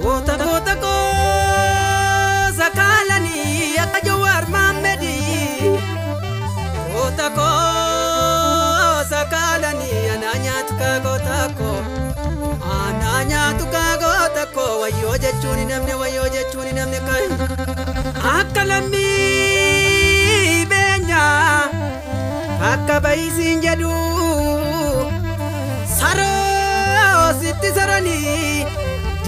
Goota goota koo sakaalanii akka Jawaar Mahaammedii. Goota koo sakaalanii anaa nyaatu kaa goota koo. Anaa nyaatu kaa goota koo wayyoo jechuun namni wayyoo jechuun namni kan. Akka lammii beenyaa akka bayisiin jedhu saroo sitti saranii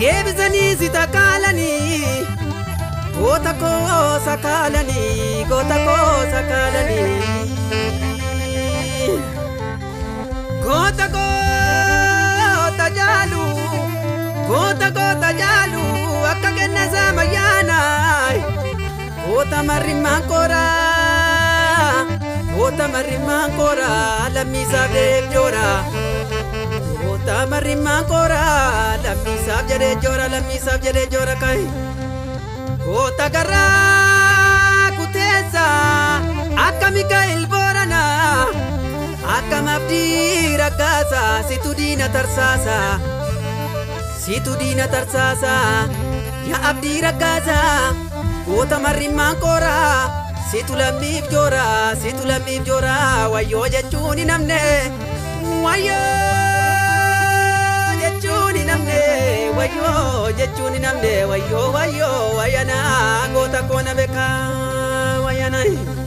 deebisanii si takaalanii goota koo sakaalanii goota koo sakaalanii goota goota jaalu goota goota jaalu akka kenna mayyaanaa goota marrimmaan koraa goota marrimmaan koraa lammiisaaf deebjoora goota marrimmaan koraa lammiisaaf jedhee joora lammiisaaf jedhee joora kai goota garraa kuteessa akka Mikaa'el Booranaa akka Abdii Raggaasaa situ diina tarsaasa situ diina tarsaasa yaa Abdii Raggaasaa goota marrimmaan koraa situ lammiif joora situ lammiif joora wayyoo jechuun hin namne wayyoo jechuun hin namne wayyoo jechuun hin namne wayyoo wayyoo wayyanaa goota koona beekaa wayyanaa.